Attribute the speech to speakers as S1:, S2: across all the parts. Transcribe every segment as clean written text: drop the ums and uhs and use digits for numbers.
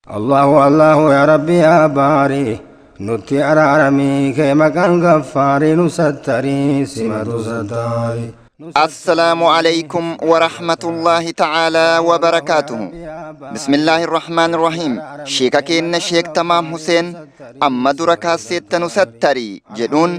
S1: Allahu Allahu yaa Rabbi yaa baari nutti araaramii kee maqaan gaffaarii nu sattarii simatu sattaari.
S2: السلام عليكم ورحمة الله تعالى وبركاته. بسم الله الرحمن الرحيم. شيكا كين شيك تمام حسين أما درا كاسيت نستري جدون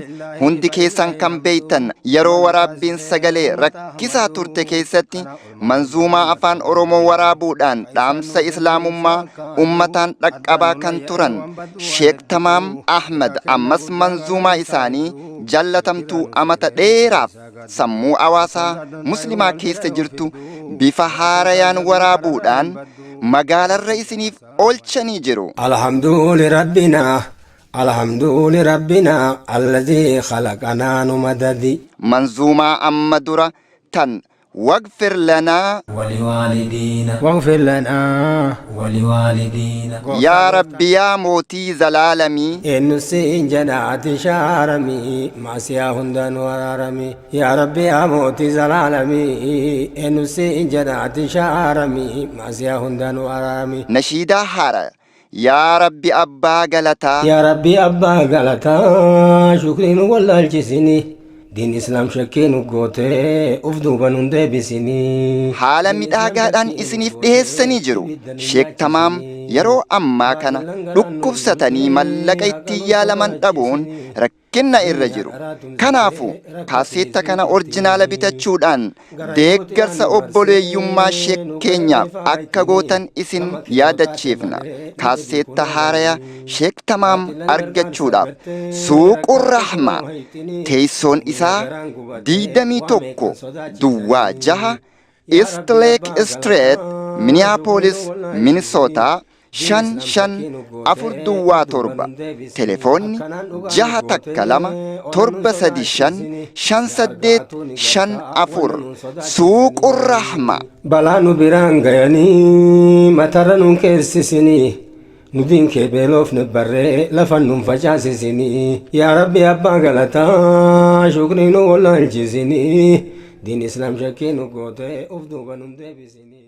S2: هندي كيسان كم بيتن يرو ورابين سغلي ركسا تورte keessatti manzuumaa afaan Oromoo waraabuudhaan dhaamsa islaamummaa ummataan dhaqqabaa kan turan Sheek Tamaam Ahmad ammas manzuumaa isaanii jallatamtuu amata dheeraaf sammuu hawaasaa muslimaa keessa jirtu bifa haarayaan waraabuudhaan magaalarra isiniif oolchanii jiru.
S1: الحمد لربنا الحمد لربنا الذي خلقنا نمددي.
S2: Manzuumaa amma dura tan واغفر لنا
S3: ولوالدينا
S1: واغفر لنا
S3: ولوالدينا
S2: yaa Rabbi yaa mootii zalaalamii
S1: Eenyu siin jedhaati shaaramii maasiyaa hundaan waraaramii yaa Rabbi yaa mootii zalaalamii eenyu siin jedhaati shaaramii maasiyaa hundaan waraaramii.
S2: Nashiidaa haara yaa Rabbi abbaa galataa
S1: Yaa Rabbi abbaa galataa shukrii nu wallaalchisinii diin islaam shakkii nu gootee uf duuba nun deebisinii.
S2: Haala midhaagaadhaan isiniif dhiheessanii jiru. Sheek Tamaam yeroo ammaa kana dhukkubsatanii mallaqa ittiin yaalaman dhabuun rakkinna irra jiru. Kanaafuu kaaseetta kana orjinaala bitachuudhaan deeggarsa obboleeyyummaa sheek keenyaaf akka gootan isin yaadachiifna. Kaaseetta haaraya Sheek Tamaam argachuudhaaf Suuqur Rahmaa teessoon isaa 21 06 East Lake Street, Minneapolis, Minnesota 55407. Telefoonni 612 735 5854. Suuqur Rahmaa.
S1: Balaa nu biraan gayanii matarra nun keessisinii nu diin kee beeloofne barree lafa nun facaasisinii yaa Rabbi abbaa galataa shukrii nu wallaalchisinii diin islaam shakkii nu gootee uf duuba nun deebisinii.